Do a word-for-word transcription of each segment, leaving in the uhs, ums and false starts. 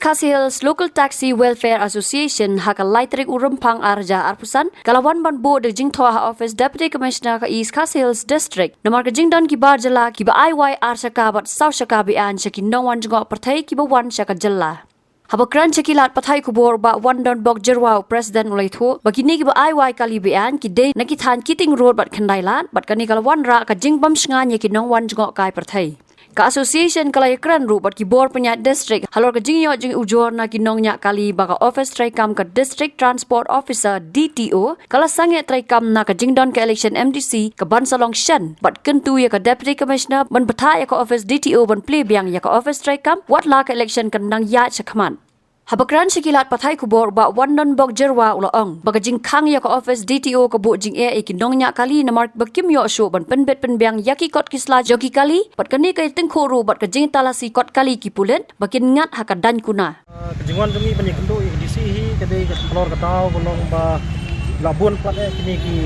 Khasi Hills Local Taxi Welfare Association ha ka lai tarik u Rymphang ar hajar arphew san ka la wan ban buh da jingthoh ha office Deputy Commissioner ka East Khasi Hills District namar ka jingdon ki bar jylla kiba ai wai ar shaka bad saw shaka beaiñ sha ki nongwan jngoh pyrthei kiba wan sha ka jylla. Haba kren sha ki lad pathai khubor, Bah Wandonbok Jyrwa, u President, u la ïathuh ba kine kiba ai wai kali beaiñ ki dei na ki thaiñ Keating Road bad Khyndailad, bad kane ka la wanrah ka jingbymshngaiñ ïa ki nongwan jngoh kai pyrthei. Ka association ka la ïakren ruh bad ki bor pynïaid district halor ka jingïoh jingujor na ki nongñiah kali, ba ka office treikam ka District Transport Officer, D T O, ka la sangeh treikam na ka jingdon ka election M D C kaban sa long shen, bad kyntu ïa ka Deputy Commissioner ban bthah ïa ka office D T O ban plie biang ïa ka office treikam wat la ka election kan nang ïaid shakhmat. Haba kren sha ki lad pathai khubor, Bah Wandonbok Jyrwa, u la ong ba ka jingkhang ïa ka office D T O ka buh jingeh ïa ki nongñiah kali namar ba kim ïoh shuh ban pynbit pynbiang ïa ki kot ki sla jong ki kali, bad kane ka ïatyngkhuh ruh bad ka jingtalasi kot kali ki pulit ba kin ngat ha ka daiñ kuna. Ka jingwan jong ngi ban ïakynduh ïa ka D C hi ka dei ka halor ka daw ka long ba la bun pat eh kine ki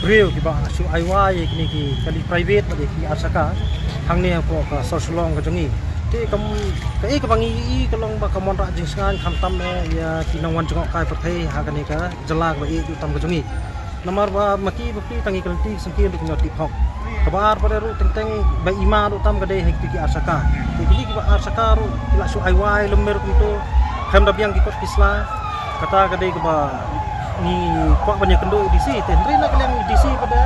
briew kiba shu ai wai ïa kine ki kali private bad ïa ki ar shaka hangne hapoh ka sor Shillong ka jong ngi. Te kam, kaei kaba ngi ïohi ka long ba kam wanrah jingshngaiñ khamtam eh ïa ki nongwan jngoh kai pyrthei ha kane ka jylla kaba ïeit tam ka jong ngi. Namar ba ma ki bapli tang ïa ka lynti ka syngkien ruh ki nongtip hok. Kaba ar pat ruh teng teng ba i ma ruh tam ka dei ha kito ki ar shaka. Te kine kiba ar shaka ruh ki la shu ai wai lem mer kumto, khlem da biang ki kot ki sla. Kata ka dei kaba ngi kwah ban ïakynduh ïa ka D C, te hynrei na ka liang ka D C pat,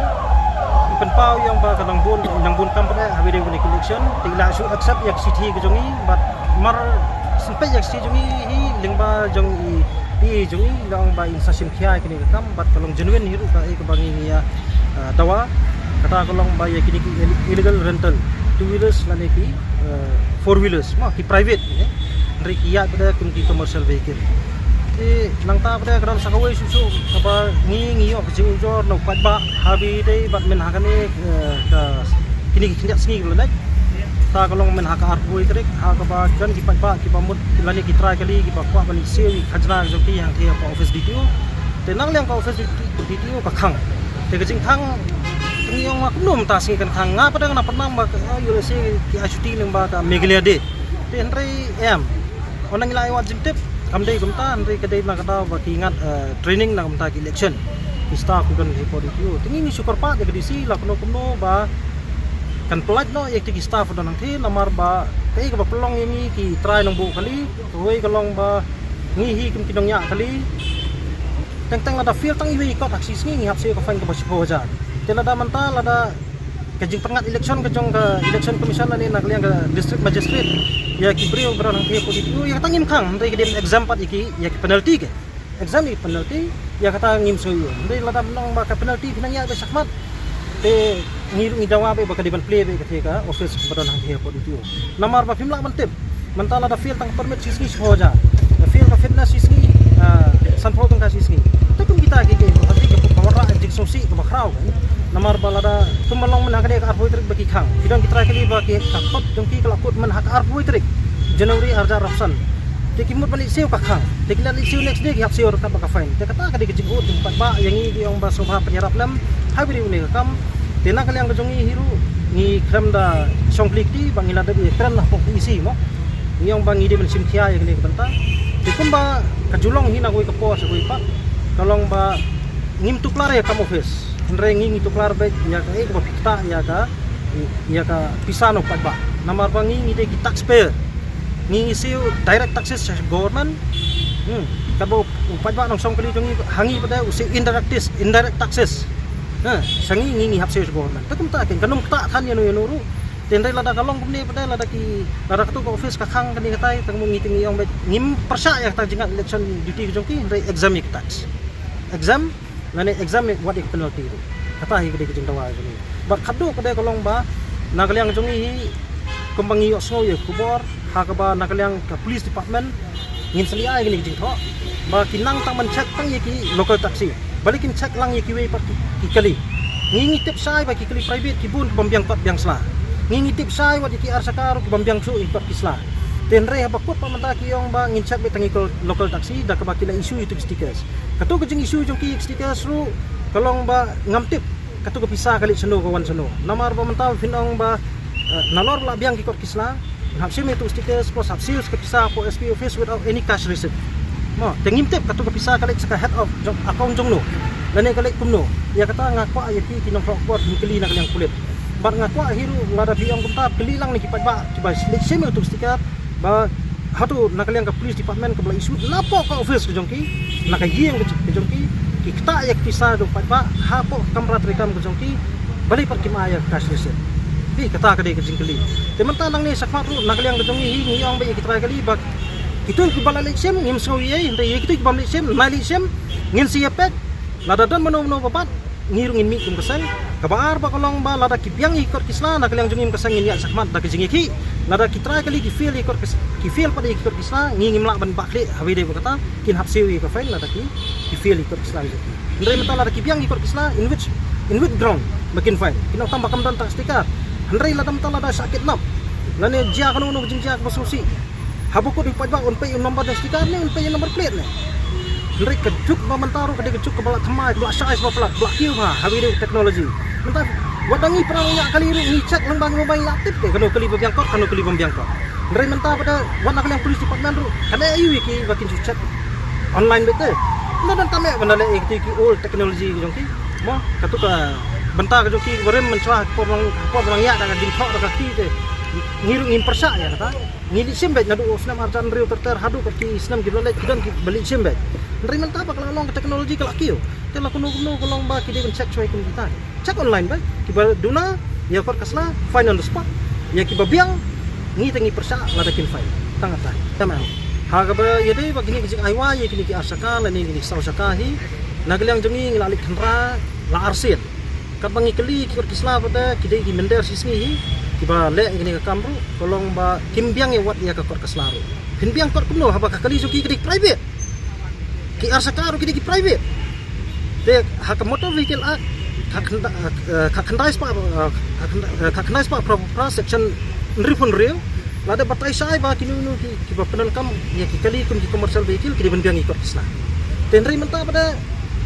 i pynpaw ïa ong ba ka nang bun, nang bun kam pat ha video kane ka election, te i la shu accept ïa ka shithi ka jong ngi, bad mar shu peit ïa ka shithi jong ngi hi lyngba jong i, i jong ngi la ong ba in sa shim khia ïa kane ka kam, bad ka long genuine hi ruh kaei kaba ngi ngi ïa, ah, dawa, kata ka long ba ïa kine ki ill-, illegal rental, two wheelers lane ki, ah, four wheelers, ma ki private, eh. Hynrei ki ïaid pat kum ki commercial vehicle. Te nangta pat ka don sa kawei shuh shuh kaba ngi ngi ïoh ka jingujor na u paidbah ha ba ïadei bad mynha kane, eh, ka kine ki khyndiat sngi kaba la dep. Ta ka long mynha ka arphew tarik ha kaba don ki paidbah kiba mut lane ki trai kali kiba kwah ban siew ïa ki khajna jong ki hangtei ha ka office D T O. Te na ka liang ka office D T O ka khang. Te ka jingkhang ngi ong ma kumno mynta sngi kan khang, nga pat nga nang pynlang ba ka, ah, ïoh lehse ki ai shuti lyngba ka Meghalaya Day. Te hynrei em. Ynda ngi la ai wad jingtip kam dei kumta, hynrei ka dei na ka daw ba ki ngat, eh, training na ka bynta ki election. Ki staff ki don ha pud D T O. Te ngi ngi shu kyrpad ïa ka D C la kumno kumno ba kan pyllait noh ïa ki staff don hangtei namar ba kaei kaba pynlong ïa ngi ki trai nongbuh kali, kawei ka long ba ngi hi kum ki nongñiah kali. Teng teng lada fail tang iwei i kot ha ka shi sngi ngi hap siew ka fine kaba shiphew hajar. Te lada mynta lada ka jingpynngat election ka jong ka Election Commission lane na ka liang ka District Magistrate ïa ki briew ba don hangtei ha pud D T O, ïa kata ngim khang, hynrei ka dei ban exempt pat ïa ki, ïa ki penalty ke. Exempt ïa ki penalty, ïa kata ngim sngewthuh. Hynrei lada ban ong ba ka penalty phin nang ïaid beit shakhmat, te ngi ruh ngi dawa beit ba ka dei ban plie beit katei ka office ba don hangtei ha pud D T O. Namar ba phim lah ban tip, mynta lada fail tang ka permit shi sngi shiphew hajar, lada fail ka fitness shi sngi, ah, sanphew tyngka shi sngi. Te kum kita ki, ki, ki, ki, ka wanrah jingsngewsih kaba khraw kan. Namar ba lada kum ba long mynha kane ka arphew tarik ba ki khang, ki don ki trai kali ba ki, ka kot jong ki ka la kut mynha ka arphew tarik January ar hajar arphew san. Te ki mut ban leit siew ka khang, te ki la leit siew next day ki hap siew ryngkat bad ka fine. Te kata ka dei ka jingud jong u paidbah, ïa ngi ki ong ba sngewbha pynïarap lem ha ba ïadei une ka kam. Te na ka liang ka jong ngi hi ruh ngi khlem da shong kli kti ba ngi la dep ïakren hapoh P E C mo. Ngi ong ba ngi dei ban shim khia ïa kane ka bynta. Te kumba ka ju long hi na kawei ka por sha kawei pat, ka long ba ngim tuklar ïa ka kam office, hynrei ngi ngi tuklar beit ïa kaei kaba phi ktah ïa ka, ïa ka pisa na u paidbah. Namar ba ngi ngi dei ki taxpayer, ngi ngi siew direct taxes sha government. Hmm. Katba u paidbah nongshong kali jong ngi ha ngi pat u siew indirect tax, indirect taxes. Ha, sha ngi ngi ngi hap siew sha government. Te kumta kein kan ym ktah than ïano ïano ruh. Te hynrei lada ka long kumne pat, lada ki, lada katto ka office ka khang kane katai, tang mo ngi te ngi ong beit ngim pyrshah ïa kata jingngat election duty ka jong ki, hynrei exempt ïa ki tax. Exempt lane exempt ïa wat ïa ki penalty ruh. Kata hi ka dei ka jingdawa jong ngi. Bad khatduh ka dei ka long ba na ka liang jong ngi hi, kumba ngi ïohsngew ïa ka khubor ha kaba na ka liang ka police department ngin sa leit ai kane ka jingthoh ba ki nang tang ban check tang ïa ki local taxi. Balei kim check lang ïa kiwei pat ki, ki kali? Ngi ngi tip shai ba ki kali private ki bun ki bym biang kot biang sla. Ngi ngi tip shai wat ïa ki ar shaka ruh ki bym biang shuh ïa ki kot ki sla. Te hynrei haba kut pat mynta ki ong ba ngin check beit tang ïa ki local taxi da kaba ki la issue ïa ki stickers. Kato ka jing issue jong ki stickers ruh ka long ba ngam tip kato ka pisa ka leit shano ka wan shano. Namar ba mynta phin ong ba, eh, nalor ba la biang ki kot ki sla, Hap shim ïa utu u sticker, suppose hap siew ka pisa hapoh S P office without any cash receipt. Mo, te ngim tip katu ka pisa ka leit sha ka head of jong, account jong no. Lane ka leit kumno. Ïa kata nga kwah ïa phi ki nongthoh khubor phin kylli na ka liang pulit. Bad nga kwah hi ruh lada phi ong kumta kylli lang na ki paidbah kiba leit shim ïa utu u sticker. Ba hato na ka liang ka police department kaba la issue napoh ka office ka jong ki, na ka ïing ka jong ki, ki ktah ïa ka pisa jong paidbah hapoh ka kamra treikam ka jong ki, balei pat kim ai ïa ka cash receipt. Phi, kata ka dei ka jingkylli. Te mynta nangne shakhmat ruh na ka liang ka jong ngi hi ngi ong ba ïa ki trai kali ba kito kiba la leit shim ngim sngew ei ei, hynrei ïa kito kiba ym leit shim, nai leit shim, ngin sa ïa peit. Lada don mano mano ba bat, ngi ruh ngin mih kum ka seng. Kaba ar ba ka long ba lada ki biang ïa ki kot ki sla na ka liang jong ngi kum ka seng ngin ïaid shakhmat da ka jingïakhih. Lada ki trai kali ki fail ïa ki kot ki s-, ki fail pat ïa ki kot ki sla, ngi ngim lah ban bah khlieh, haba ïadei bad kata kin hap siew ïa ka fine lada ki, ki fail ïa ki kot ki sla. Hynrei mynta lada ki biang ïa ki kot ki sla, in which, in which ground ba kin fine? Kin ong tang ba kam don tang sticker. Hynrei lada mynta lada shah kidnap lane jia kano kano ka jingjia kaba sngewsih, haba kut u paidbah un peit ïa u number jong sticker ne un peit ïa u number plate ne? Hynrei ka juk ba mynta ruh ka dei ka juk kaba la thymmai, kaba la shai, kaba la, kaba la kiew bha haba ïadei bad technology. Mynta wat da ngi para nongñiah kali ruh ngi check lyngba ki mobile, la tip te kano kali ba biang kot, kano kali bym biang kot. Hynrei mynta pat da wat na ka liang police department ruh kan ai aïu ïa ki ba kin shu check online beit te? Ynda don tang eh ban da leh ïa kito ki old technology ki jong ki. Mo, katu ka bynta ka jong ki barim mynshuwa ka por ba la, ka por ba la ngiah da ka jingthoh da ka kti te, ngi ruh ngim pyrshah ïa kata. Ngi leit shim beit naduh u snem arhajar hynriew ter ter haduh kat ki snem kiba la leit ki don kiba leit shim beit. Hynrei mynta ba ka la long ka technology ka la kiew, te la kumno kumno ka long ba ki dei ban check shuwa kum kita. Check online beit, kiba duna ïa kot ka sla, fine on the spot. Ïa kiba biang, ngi te ngi pyrshah lada kin fine. Tang kata. Tama. Ha kaba ïadei bad kine ki jingai wai ïa kine ki ar shaka lane kine ki saw shaka hi, na ka liang jong ngi ngi la leit khynra la arsien. Katba ngi kylli ki kot ki sla pat da ki dei ki mynder shisngi hi kiba leh ïa kane ka kam ruh, ka long ba kim biang ïa wat ïa ka kot ka sla ruh. Phin biang kot kumno haba ka kali jong ki ka dei private? Ki ar shaka ruh ki dei ki private. Te ha ka Motor Vehicle Act, ka khynda-, eh, ka khyndai spah, eh, ka khynda-, eh, ka khyndai spah phra phra, section hynriewphew hynriew, la dep batai shai ba kino kino ki, kiba pyndonkam ïa ki kali kum ki commercial vehicle ki dei ban biang ïa ki kot ki sla. Te hynrei mynta pat da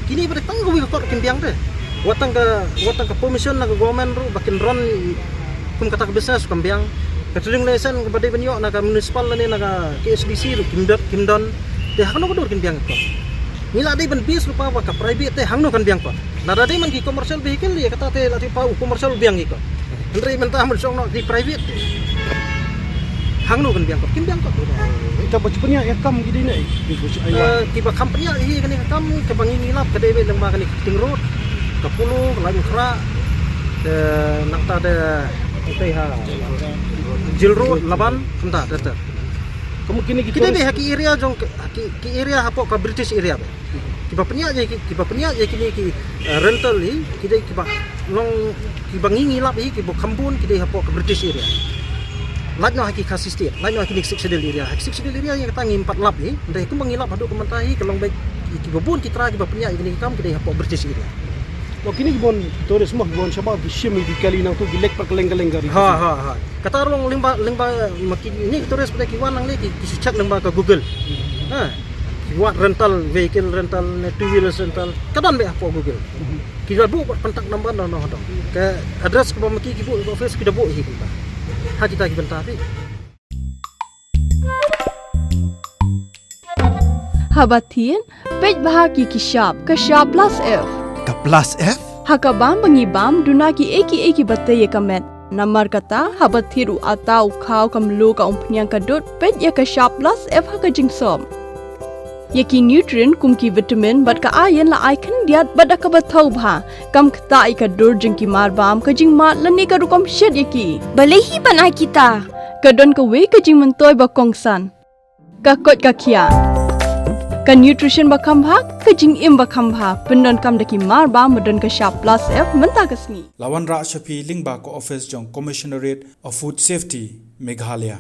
kine pat da tang kawei ka kot kim biang te. Wat tang ka, wat tang ka permission na ka government ruh ba kin run kum kata ka business kam biang. Ka trading license kaba dei ban ïoh na ka municipal lane na ka K H A D C ruh kim don, kim don. Te ha kano ka dur kin biang ka kot? Ngi la dei ban base lypa ba ka private te hangno kan biang kot? Lada dei man ki commercial vehicle ïa kata te la tip ba u commercial u biang ïa kot. Hynrei mynta mynshong noh ki private te hangno kan biang kot? Kim biang kot. Ita ba pynïaid ïa kam ki dei ne? Ki ba ai. Eh, kiba kham pynïaid hi kane ka kam kaba ngi ngi lap ka dei beit lyngba kane ka Kting Road, ka Polo, ka Laitumkhrah, eh, nangta de, te ha Jail Road, Laban, kumta te te. Kamu kine ki, ki dei beit ha ki area jong ki, ki, ki area hapoh ka British area beit. Kiba pynïaid ïa ki, kiba pynïaid ïa kine ki, eh, rental hi, ki dei kiba long, kiba ngi ngi lap hi, kiba kham bun ki dei hapoh ka British area. Lait noh ha ki Khasi State, lait noh ha kine ki Sixth Schedule area. Ha ki Sixth Schedule area ïa kata ngim pat lap hi. Hynrei kumba ngi lap haduh kumta hi ka long beit kiba bun ki trai kiba pynïaid ïa kine ki kam ki dei hapoh British area. Mo, kine ki bun tourist mo, ki bun shabar ki shim ïa ki kali nangtu ki leit pat kylleng kylleng ka ri. Ha ha ha. Kata ruh lyngba, lyngba ma kine ki tourist pat ki wan nangne ki, ki shu check lyngba ka Google. Ha. Ki wad rental, vehicle rental ne two wheelers rental, ka don beit hapoh Google. Ki la buh bad contact number noh noh dong. Ka address kaba ma ki ki buh ka office ki da buh hi kumta. Ha kita ki bynta phi. Haba thied, peit bha ki ki shap, ka shap plus F. Ka plus F? Ha ka bam ba ngi bam, duna kiei kiei kiba tei ïa ka met. Namar kata, haba thied u atta, u khaw, ka mluh, ka umphniang, ka dud, peit ïa ka shap plus F ha ka jingsop. Ïa ki nutrient kum ki vitamin bad ka iron la ai khyndiat bad da kaba thaw bha. Kam ktah ïa ka dur jong ki mar bam, ka jingmad lane ka rukom shet ïa ki. Balei hi ban ai kita? Ka don kawei ka jingmyntoi ba kongsan. Ka koit ka khiah. Ka nutrition ba kham bha, ka jingim ba kham bha. Pyndonkam da ki mar bam ba don ka shap plus F mynta ka sngi. La wanrah sha phi lyngba ka office jong Commissionerate of Food Safety, Meghalaya.